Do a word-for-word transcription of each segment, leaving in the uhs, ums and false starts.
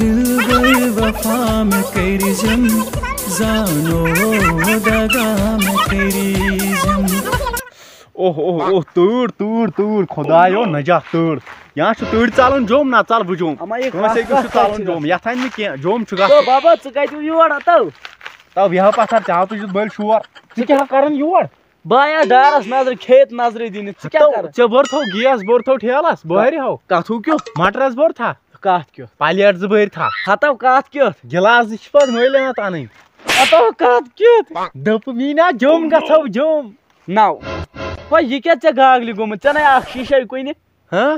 دِلبر وفا مےٚ کٔرِزٮ۪م، زانو دغا مےٚ کٔرِزٮ۪م۔ اوہ اوہ اوہ، تۭر تۭر تۭر، خۄدایو نجات تۭر۔ یا چھُ تۭرِ ژَلُن جوٚم، نہ ژَل بہٕ جوٚم۔ اما یہِ کٲنٛسہِ کَتھ أکِس چھُ کَتھ ژَلُن چھِ جوٚم، یَتھ اَنہِ نہٕ کینٛہہ، جوٚم چھُ تو گژھُن۔ بابا، ژٕ کَتہِ یور ہَتو؟ تو بیٚہو پَتھر، ژےٚ آو تُجِس بٔلۍ شور۔ ژٕ کیٛاہ کَران یور؟ بہٕ آیا ڈارَس نظرِ، کھیت نظرِ دِنہِ، ژٕ کیٛاہ تو کَران؟ ژےٚ بوٚرتھو گیس، بوٚرتھو ٹھیلَس، بۄہرِ ہو۔ کَتھوٗ کیُتھ؟ مَٹرَس بوٚرتھا؟ کَتھ کیُتھ؟ پَلیٹ زٕ بٔرۍ تھا۔ ہَتو کَتھ کیُتھ؟ گِلاس زٕ چھِ پَتہٕ مٔلۍ اَنان تَنٕنۍ۔ ہَتو کَتھ کیُتھ؟ دوٚپُم یی نا جوٚم گژھو جوٚم۔ نَو۔ وۄنۍ یہِ کیٛاہ ژےٚ گاگلہِ گوٚمُت؟ ژےٚ نَے اَکھ شیٖشَے کُنہِ۔ ہاں؟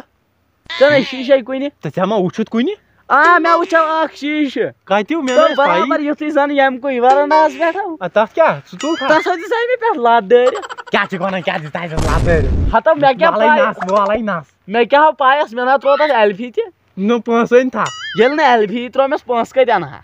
ژےٚ نَے شیٖشَے کُنہِ۔ تہٕ ژےٚ ما وُچھُتھ کُنہِ؟ آ، مےٚ وٕچھو اَکھ شیٖشہٕ۔ کَتیُو؟ مےٚ تو نہ ٲس پَیی۔ برابر یُتھُے زَن ییٚمہِ کُے وَرَنڈَہَس پٮ۪ٹھ۔ اَدٕ تَتھ کیٛاہ؟ سُہ تُل تھا۔ تَتھ حظ دِژاے مےٚ پٮ۪ٹھ لَتھ دٲرِتھ۔ کیٛاہ چھِ وَنان؟ کیٛاہ دِژاے ژےٚ لَتھ دٲرِتھ؟ ہَتو مےٚ کیٛاہ وَلَے پَے؟ نَس، وَلَے نَس۔ مےٚ کیٛاہ ہو پَیَس؟ مےٚ نہ ترٛوو تَتھ اٮ۪لفی تہِ۔ نو پونٛسہٕ أنۍ تھا۔ ییٚلہِ نہٕ اٮ۪لفی ترٛوو مےٚ، پونٛسہٕ کَتہِ اَنہٕ ہا؟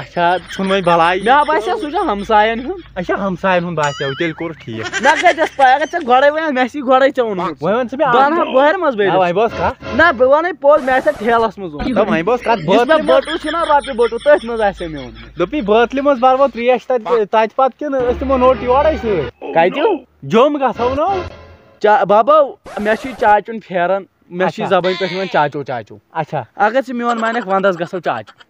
اچھا، ژھُن وۄنۍ بَلاے۔ مےٚ باسیٚو سُہ چھُ ہمساین ہُنٛد۔ اچھا، ہمساین ہُنٛد باسیٚو، تیٚلہِ کوٚرُتھ ٹھیٖک۔ مےٚ کَتہِ ٲس پَے؟ اگر ژےٚ گۄڈَے وَنان، مےٚ چھِ گۄڈَے ژےٚ ووٚنمُت۔ وۄنۍ وَن ژٕ مےٚ بہٕ اَنہٕ ہا اَکھ بۄہرِ منٛز نہ، بٔرِتھ۔ وۄنۍ بہٕ ٲسۍ کَتھ۔ نہ، بہٕ وَنَے پوٚز، مےٚ آسہِ ہا ٹھیلَس منٛز اوٚنمُت۔ تہٕ وۄنۍ بہٕ ٲسۍ کَتھ یُس مےٚ بٲتلہِ منٛز۔ بٔٹوٕ چھُنہ رۄپیہِ بٔٹوٕ، تٔتھۍ منٛز آسہِ ہا مےٚ اوٚنمُت۔ دوٚپُے بٲتلہِ منٛز بَرو ترٛیش تَتہِ، تَتہِ پَتہٕ کِنہٕ أسۍ دِمو نوٚٹ یورَے سۭتۍ؟ کَتہِ؟ جوٚم گژھو نہ۔ چا-، بابا، مےٚ چھُ یہِ چاچُن پھیران۔ مےٚ چھِ اچھا۔ زبٲنۍ پٮ۪ٹھ یِوان چاچو، چاچو۔ اچھا۔ اگر ژٕ میون مانکھ، ونٛدس گژھو چاچو۔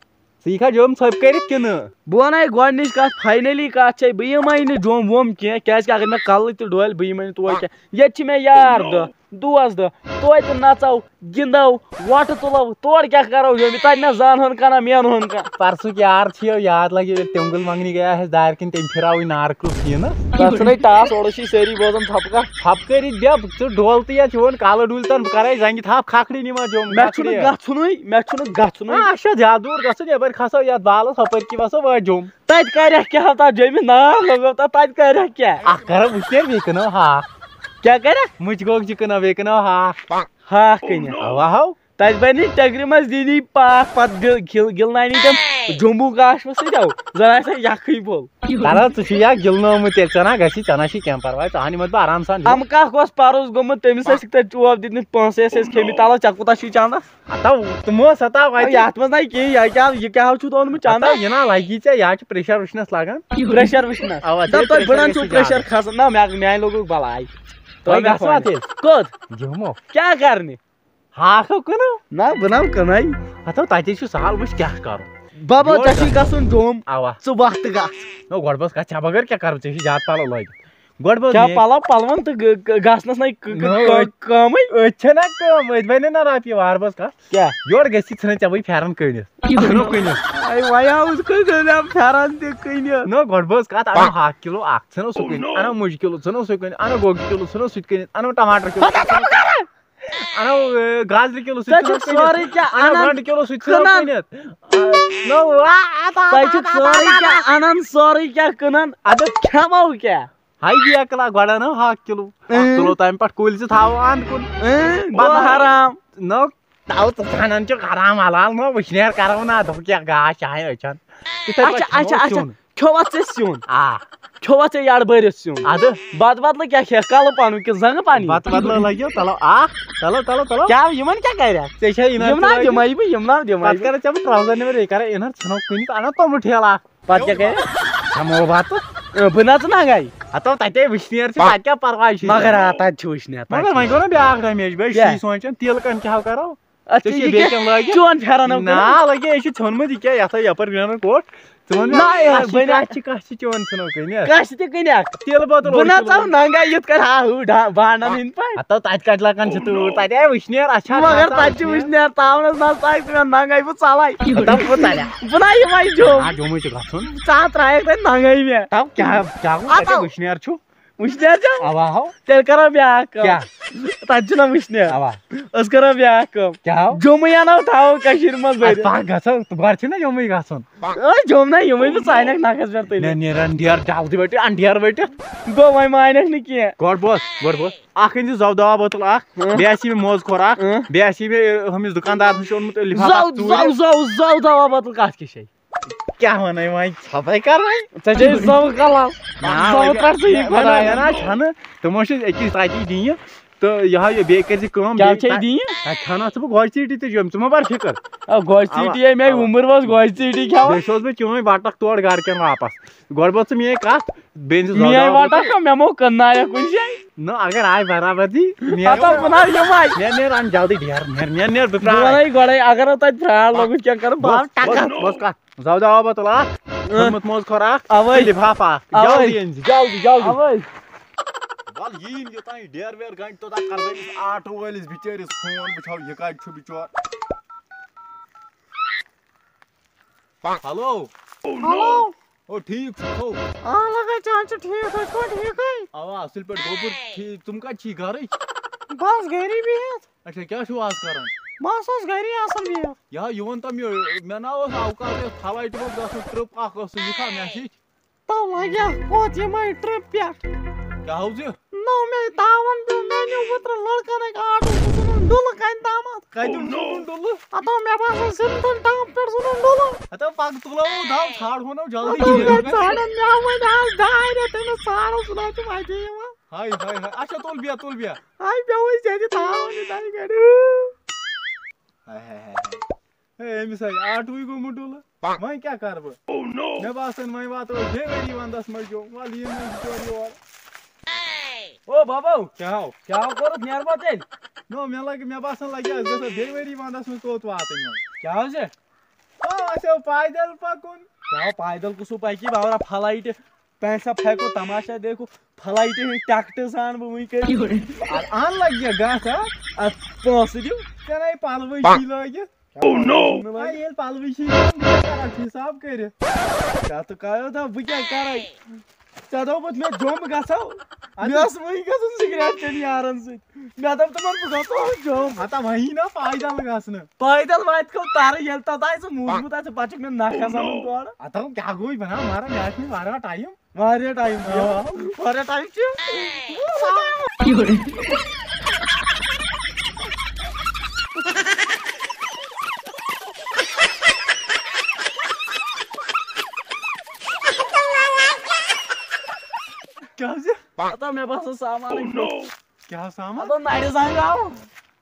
ژٕ یِکھا جوٚم ژھۄپہٕ کٔرِتھ کِنہٕ؟ بہٕ وَنَے گۄڈٕنِچ کَتھ، فاینٔلی کَتھ چھے، بہٕ یِمَے نہٕ جوٚم ووٚم کینٛہہ، کیٛازِکہِ اگر مےٚ کَلہٕ تہِ ڈولہِ، بہٕ یِمَے نہٕ تور کینٛہہ۔ ییٚتہِ چھِ مےٚ یار دَہ، دوس دَہ، توتہِ نَژو، گِنٛدو، وۄٹہٕ تُلو، تورٕ کیٛاہ کَرو جوٚمہِ؟ تَتہِ نہ زانہٕ ہن کانٛہہ، نہ مینہٕ ہن کانٛہہ۔ پرسُک یار چھِ یو یاد لگہِ، ییٚلہِ تیوٚنٛگُل منٛگنہِ گٔیاے اَسہِ دارِ کِنۍ، تٔمۍ پھِراو یہِ نارٕ کیُتھ سیٖنہٕ۔ تَتھ چھُنَے ٹاس، اورٕ چھِ سٲری بوزان تھپہٕ کَتھ۔ تھپہٕ کٔرِتھ بیٚہہ، ژٕ ڈول تہٕ یا چون کالہٕ ڈُلۍ تَن، بہٕ کَرَے زنٛگہِ تھپھ کھکھڑِ نِمہٕ جوٚم مےٚ چھُنہٕ کھکھڑِ۔ گژھُنُے، مےٚ چھُنہٕ گژھُنُے۔ آ، اَسہِ چھا زیادٕ دوٗر گژھُن، یَپٲرۍ کھسو یَتھ بالَس، ہُپٲرۍ کِنۍ وَسو وٲتۍ جوٚم۔ تَتہِ کَرٮ۪کھ کیٛاہ تَتھ جوٚمہِ؟ نار لوٚگُو تَتھ، تَتہِ کَرٮ۪کھ کیٛاہ؟ اَکھ کَرو وٕچھ تیٚلہِ، بیٚیہِ کٕنو ہاکھ۔ کیٛاہ کَرٮ۪کھ؟ مُجہِ گۄگجہِ کٕنو، بیٚیہِ کٕنو ہاکھ۔ ہاکھ کٕنہِ۔ اَوا ہو۔ تَتہِ بَنہِ ٹٮ۪کرِ منٛز دِنی پاکھ، پَتہٕ دِ-، گِل-، گِلناونی تِم جمبوٗ کاشوٕ سۭتۍ، اَو زَن آسہِ ہا یَکھٕنۍ پھوٚل۔ تَلہٕ ژٕ چھُ یا گِلنومُت تیٚلہِ، ژےٚ نا گژھی، ژےٚ نا چھُے کینٛہہ پَرواے، ژٕ اَن یِمَن بہٕ آرام سان۔ اَمہٕ کاکھ اوس پَرُس گوٚمُت، تٔمِس ٲسِکھ تَتہِ چوب دِتمٕتۍ، پونٛسہٕ ٲسۍ اَسہِ کھیٚمٕتۍ، تَلہٕ ژےٚ کوٗتاہ چھُے چَندَس؟ ہَتو، تِمو ہسا تاو اَتہِ۔ یَتھ منٛز نَے کِہیٖنۍ، یہِ کیٛاہ، یہِ کیٛاہ ہو چھُو تھوٚومُت چَندَس؟ ہَتو، یہِ نا لَگی ژےٚ، یہِ حظ چھُ pressure وٕچھنَس لَگان۔ Pressure وٕچھنَس؟ اَوا، دَپ ژےٚ تۄہہِ pressure بٕڑَن چھُو گژھِ pressure زیادٕ۔ کھسان۔ نہ، مےٚ، میٛانہِ لوگُکھ بَلاے۔ وۄنۍ تۄہہِ گژھوا کیٛاہ تیٚلہِ؟ کوٚت؟ جموں۔ کیٛاہ کَرنہِ؟ ہاکھ ہو کٕنو۔ نہ، بہٕ نہ کٕنَے۔ ہَتو، تَتے چھُ سہل، وٕچھ کیٛاہ کَرُن۔ بَبا، یور ژےٚ چھُے گژھُن۔ گژھُن جوٚم۔ اَوا۔ ژٕ وَتھ تہٕ گژھ۔ نہ، گۄڈٕ بہٕ اوسُس کَتھ، ژےٚ بغٲر کیٛاہ کَرُن؟ ژےٚ چھُے زیادٕ پَلو لٲگِتھ۔ گۄڈٕ بہٕ اوسُس کیٛاہ مے-، پَلو پَلوَن تہٕ گ-، گ-، گژھنَس نَے ک-، گ-، نہ، ک-، أتھۍ کٲمٕے۔ أتھۍ چھےٚ نہ کٲم، أتھۍ بَنہِ نہ رۄپیہِ وارٕ بہٕ اوسُس کَتھ۔ کیٛاہ؟ یورٕ گٔژھی ژھٕنٕنۍ ژےٚ بٕے پھٮ۪رَن کٔڑِتھ۔ ژھٕنو کٕنِتھ۔ اَے وۄنۍ آوُس کٕنُن، پھٮ۪رَن تہِ کٕنِتھ۔ نہ، گۄڈٕ بہٕ اوسُس کَتھ، اَنو ہاکھ کِلوٗ اَکھ، ژھٕنو سُہ کٕنِتھ، اَنو مُجہِ کِلوٗ، ژھٕنو سُہ کٕنِتھ، اَنو گۄگجہِ کِلوٗ، ژھٕنو سُہ تہِ کٕنِتھ، اَنو ٹماٹر کِلوٗ۔ اَنو، اے، گازرِ کِلوٗ سُہ تہِ ژےٚ ژھٕنو چھُکھ کٕنِتھ۔ سورُے کینٛہہ اَنو اَنان، گنٛڈٕ کِلوٗ سُہ تہِ ژھٕنو کٕنان۔ کٕنِتھ۔ نو، آ، آ، تۄہہِ چھُکھ سورُے کینٛہہ اَنان، سورُے کینٛہہ کٕنان۔ اَدٕ کھٮ۪مو کیٛاہ؟ ہاے بیکلا، گۄڈٕ اَنو ہاکھ کِلوٗ۔ اَکھ اۭں۔ تُلو تَمہِ پٮ۪ٹھ کُلۍ زٕ تھاوو اَنٛد کُن۔ اۭں، گوٚو پَتہٕ حرام۔ نو، تَو ژٕ ژھانان چھُکھ حرام حلال، نو وٕشنیر کَرو نہ، دوٚپُکھ کیٛاہ گاش چھِ ہاے أچھَن۔ تِتھَے پٲٹھۍ اچھا، کھٮ۪مو اچھا، اچھا۔ سیُن۔ کھیوٚوا ژےٚ سیُن؟ آ۔ کھیوٚوا ژےٚ یَڑٕ بٔرِتھ سیُن؟ اَدٕ۔ بَتہٕ بدلہٕ کیٛاہ کھٮ۪کھ؟ کَلہٕ پَنُن کِنہٕ زَنٛگہٕ پَنٕنۍ؟ بَتہٕ بدلہٕ لَگیو، تَلو اَکھ، تَلو، تَلو، تَلو۔ کیٛاہ یِمَن کیٛاہ کَرٮ۪کھ؟ ژےٚ چھےٚ یِنہٕ یِم نہ ژٕ دِمَے بہٕ، یِم نہ دِمَے پَتہٕ بہٕ۔ کَرٕ ژےٚ بہٕ trouser نٮ۪بر، یہِ کَرٕ اِنَر، ژھٕنو کٕنِتھ، اَنو توٚملہٕ ٹھیلہٕ اَکھ۔ پَتہٕ کیٛاہ کَرِ؟ کھٮ۪مو بَتہٕ۔ اۭں، بہٕ نَژٕ ننٛگَے۔ ہَتو تَتے وٕشنیر چھِ، تَتہِ کیٛاہ پَرواے چھُ؟ مگر آ، تَتہِ چھُ وٕشنیر، تَتہِ مگر چھُ وۄنۍ گوٚو نہ بیٛاکھ damage، بے کیٛاہ؟ شی سونٛچان، تیٖلہٕ کَن کیٛاہ کَرو؟ اَتھ ژےٚ چھِ چھِ یہِ بیٚیہِ کیٛاہ کینٛہہ لٲگِتھ؟ چون پھٮ۪رَن ہُم نہ، کٕنُن؟ لٲگِتھ، یہِ چھُ ژھیوٚنمُت، یہِ کیٛاہ، یَتھ ہا یَپٲرۍ گرٛینَر کوٹ۔ ژٕ وَن مےٚ، نہ، یہِ کَتھ چھِ، بٔنِتھ۔ کَتھ چھِ، کَتھ چھِ چون ژھٕنو کٕنِتھ؟ کَتھ چھِ تہِ کٕنِتھ؟ تیٖلہٕ بٲتٕل تیٖلہٕ بٲتٕل۔ بہٕ نَژاو ننٛگَے یِتھ کٔنۍ ہا ہُہ ڈا-، بانڈَن ہِنٛدۍ پٲٹھۍ۔ ہَتو تَتہِ کَتہِ لَگان چھِ تۭر؟ تَتہِ آے وٕشنیر، اَتھ چھا مگر کھسان تَتہِ چھِ وٕشنیر؟ وٕشنیر، تاونَس نہ ژاے ژٕ مےٚ ننٛگَے، بہٕ ژَلَے۔ ہَتو بہٕ ژَلیا؟ بہٕ نہ یِمَے جوٚم۔ آ، جوٚمُے چھُ گژھُن۔ ژٕ ہا ترٛایَکھ تَتہِ ننٛگَے مےٚ۔ تَو کیٛاہ، کیٛاہ گوٚو؟ اَتہِ ہَتو۔ وٕشنیر چھُ۔ وٕشنیر چھا؟ اَوا ہو۔ تیٚلہِ کَرو بیٛاکھ کٲم۔ کیٛاہ؟ تَتہِ چھُنہ وٕشنیر۔ اَوا۔ أسۍ کَرو بیٛاکھ کٲم۔ کیٛاہ ہو؟ جوٚمُے اَنو تھاوو کٔشیٖرِ منٛز اَدٕ بٔرِتھ۔ پَکھ گژھو، تہٕ گۄڈٕ چھُنہ جوٚمُے گژھُن۔ أے جوٚم نہ، یِمَے بہٕ ژاینَکھ نَکھَس پٮ۪ٹھ تُلِتھ۔ مےٚ نیران ڈیر جلدی بٔٹِتھ، اَن ڈیر بٔٹِتھ۔ گوٚو وۄنۍ مانٮ۪کھ نہٕ کینٛہہ۔ گۄڈٕ بوز، گۄڈٕ بوز۔ اَکھ أنۍ زِ زَو دَوا بٲتٕل اَکھ، اۭں۔ بیٚیہِ آسی مےٚ موزٕ کھور اَکھ، اۭں۔ بیٚیہِ آسی مےٚ، اۭں، ہُمِس دُکاندارَس نِش اوٚنمُت لِفاف زَو، اَکھ ژوٗرِ۔ زَو، زَو، زَو دَوا بٲتٕل کَتھ کیٛاہ چھے؟ کیٛاہ وَنَے وۄنۍ؟ ژھۄپَے کَر وۄنۍ۔ ژےٚ چھے زَو کَلَس۔ نا، زَو وۄنۍ کَر ژٕ یہِ نہ، نہ، خۄدایَس۔ نہ، نہ، چھَنہٕ۔ تِمو چھِ أکِس تَتی دِنہِ۔ تہٕ یہِ ہا یہِ، بیٚیہِ کٔرۍ زِ کٲم، کیٛاہ بیٚیہِ چھے تَتہِ، دِنۍ؟ تَتہِ کھٮ۪ناو ژٕ بہٕ گۄجہِ ژیٖٹی تہِ جوٚمۍ، ژٕ مہ بَر فِکر۔ آ، گۄجہِ اَوا، ژیٖٹی ہے مےٚ اَوا۔ عُمر وٲژ گۄجہِ ژیٖٹی کھٮ۪وان۔ بیٚیہِ سوزٕ بہٕ چٲنۍ بَٹَکھ تورٕ گَرٕ کٮ۪ن واپَس۔ گۄڈٕ بوز ژٕ میٛٲنۍ کَتھ، بیٚیہِ زِ میٛٲنۍ زالداوا بَٹَکھ بوتل۔ مےٚ مو کٕننایَکھ کُنہِ جایہِ۔ نہ، اگر آیہِ برابردی، نیر ہَتہ اورٕ۔ بہٕ نہ یِمَے۔ نیر، نیر، اَن جلدی، نیر، نیر، نیر، بہٕ بہٕ پرٛارٕ۔ وَنَے گۄڈَے، اگر نہٕ تَتہِ پرٛار لوٚگُتھ کینٛہہ کَرُن، بہٕ بوز، آو ٹَکَر۔ بوز، بوز کَتھ۔ زالداوا بوتل اَکھ، اۭں۔ ژھوٚنمُت موزٕ کھۄر اَکھ، اَوَے۔ لِفاف اَکھ۔ اَوَے۔ جلدی أنۍ زِ، جلدی، جلدی۔ اَوَے۔ وَلہٕ یی نہٕ یوٚتام یہِ ڈیر ویر گَنٛڈِ، توٚتام کَرٕ بہٕ أمِس آٹوٗ وٲلِس بِچٲرِس فون، بہٕ وٕچھَو یہِ کَتہِ چھُ بِچور۔ ہیلو۔ ہیلو۔ او، ٹھیٖک چھُکھو؟ آ، لگے چانچہِ ٹھیٖک، تُہۍ چھِوا ٹھیٖکھٕے؟ اَوا، اَصٕل پٲٹھۍ گوٚبُر ٹھیٖک۔ تِم کَتہِ چھی گَرٕچ؟ بس گَری بِہِتھ۔ اچھا، کیٛاہ چھُو آز کَران؟ بس اوس گَری آسان بِہِتھ۔ یا، یہِ وَن تَم یہِ، مےٚ نا اوس اوقات یَتھ فلایٹہِ منٛز گژھُن، ٹرٛپ اَکھ ٲس، یہِ تھاو message۔ تو لگیا کوت یمے ٹرپ پٮ۪ٹھ۔ کیٛاہ حظ یہِ؟ نو مے تاون پیوٚو، مےٚ نیوٗ اوترٕ لڑکن أکۍ آٹو، سُہ ژھُنُن ڈُلہٕ کنہِ تامتھ۔ کتہِ اوٚن سُہ ڈُلہٕ؟ ہتو مےٚ باسان سِنتھن ٹاپ پٮ۪ٹھ ژھُنُن ڈُلہٕ۔ ہتو پکھ تُلو داو ژھانڈ ہونو جلدی ہتو کٔرِو۔ مےٚ ژھانڈن، مےٚ وۄنۍ آز ڈاے رٮ۪تھ تٔمِس ژھانڈن، سُہ نہ چھُ وتہِ یِوان۔ ہاے ہاے ہاے، اچھا تُل بیٚہہ، تُل بیٚہہ۔ ہاے مےٚ وٕچھ ژےٚ تہِ تاون یہِ دانہِ گرِ۔ ہاے ہاے ہاے ہاے۔ ہے، أمِس ہاے آٹوٕے گوٚمُت ڈُلہٕ۔ وۄنۍ کیٛاہ کَرٕ بہٕ؟ مےٚ باسان، وۄنۍ واتو أسۍ بیٚیہِ ؤری وَنٛدَس منٛز جوٚم۔ وَلہٕ، یِم نہٕ زٕ ژور یور۔ او بابو، کیٛاہ ہو؟ کیٛاہ ہو کوٚرُتھ نیرٕ بہٕ تیٚلہِ؟ نو، مےٚ لَگہِ، مےٚ باسان، لَگہِ اَسہِ گژھِ بیٚیہِ ؤری وَنٛدَس منٛز توٚت واتٕنۍ وۄنۍ۔ کیٛاہ حظ چھِ؟ او، اَسہِ ہو پایدَل پَکُن۔ کیٛاہ ہو پایدَل کُس ہو پَکہِ؟ بہٕ وَنہٕ فلایٹہِ، پیسہ پھیکو، تماشا دیکھو، فلایٹہِ ہٕنٛدۍ ٹکٹہٕ زانہٕ بہٕ وٕنۍ کٔرِتھ۔ اَدٕ اَن لَگہِ گاسہٕ، ہا؟ اَتھ پونٛسہٕ دِیِو۔ ژےٚ نَے پَلوٕے چھی لٲگِتھ۔ Oh no! وۄنۍ ییٚلہِ پَلوٕے چھی، بہٕ کیٛاہ کَرٕ اَتھ حِساب کٔرِتھ؟ کیٛاہ تہٕ کَرو تہٕ بہٕ کیٛاہ کَرَے؟ ژےٚ دوٚپُتھ مےٚ جوٚم گژھو۔ اَدٕ مےٚ ٲس وٕنۍ گژھُن سِگریٹ چیٚنہِ یارَن سۭتۍ۔ مےٚ دوٚپ تِمَن بہٕ گژھو جوٚم۔ ہتا وۄنۍ نہ پایدل گژھنہٕ۔ پایدل واتہِ کَو تَرٕ، ییٚلہِ تَتھ آسہِ موٗدمُت آسہِ، پَتہٕ چھُکھ مےٚ نَکھ آسان تورٕ۔ ہتا کیٛاہ گوٚو بَناو مارا، مےٚ آسہِ نہٕ واریاہ ٹایم۔ واریاہ ٹایم چھُ۔ آ۔ واریاہ ٹایم چھُ۔ کیٛاہ حظ یہِ؟ ہتا مےٚ باسان سامان۔ Oh no! کیٛاہ سامان؟ ہتا نرِ زنٛگ آو۔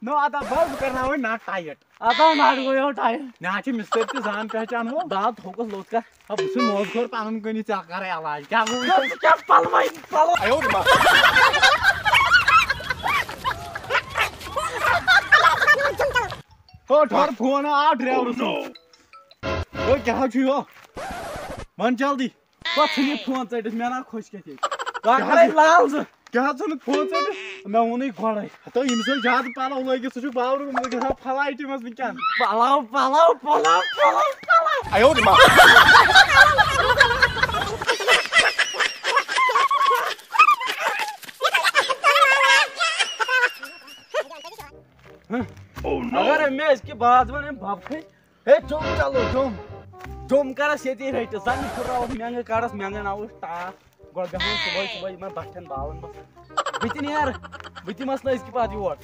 نو، ادا بس، بہٕ کرناوے نٹ ٹایٹ۔ ادا نٹ گوٚو ٹایٹ۔ مےٚ حظ چھِ مستری تہِ زان پہچان وول۔ داد تھوکس لوٚت کر۔ ہا، بہٕ چھُس موزٕ کھور پنُن کُنہِ، ژےٚ کرے علاج۔ کیٛاہ گوٚو؟ ژٕ کیٛاہ پلوے پلو؟ ہو، ٹھہر، فون آو ڈرایورس۔ ہو، کیٛاہ حظ چھُ یہِ؟ ون جلدی۔ پتہٕ ژھٕن یہِ فون ژٔٹِتھ، مےٚ نا خۄش کھٮ۪تھ ییٚتہِ۔ بہٕ ہا کَرَے لال زٕ۔ کیٛاہ ژھٕنُتھ فون ژٔٹِتھ؟ مےٚ ووٚنُے گۄڈَے۔ ہتو، ییٚمِس وۄنۍ زیادٕ پَلو لٲگِتھ، سُہ چھُ باورٕ گوٚمُت، گژھان فلایٹہِ منٛز وٕنکٮ۪ن۔ پَلو، پَلو، پَلو، پَلو، پَلو۔ Oh no! اگر مےٚ أزکہِ بعد وۄنۍ أمۍ بَبہٕ کھٔتۍ، ہے، جوٚم چلو، جوٚم۔ جوٚم کرس ییٚتی رٔٹِتھ۔ زن پھُراوس مٮ۪نٛگہٕ کڑس، مٮ۪نٛگہٕ ناوس ٹاس۔ گۄڈٕ بیٚہمو صُبحٲے، صُبحٲے یِمن بٹھٮ۪ن بالن منٛز۔ بہٕ تہِ نیرٕ، بہٕ تہِ مسلہٕ أزکہِ پتہٕ یور۔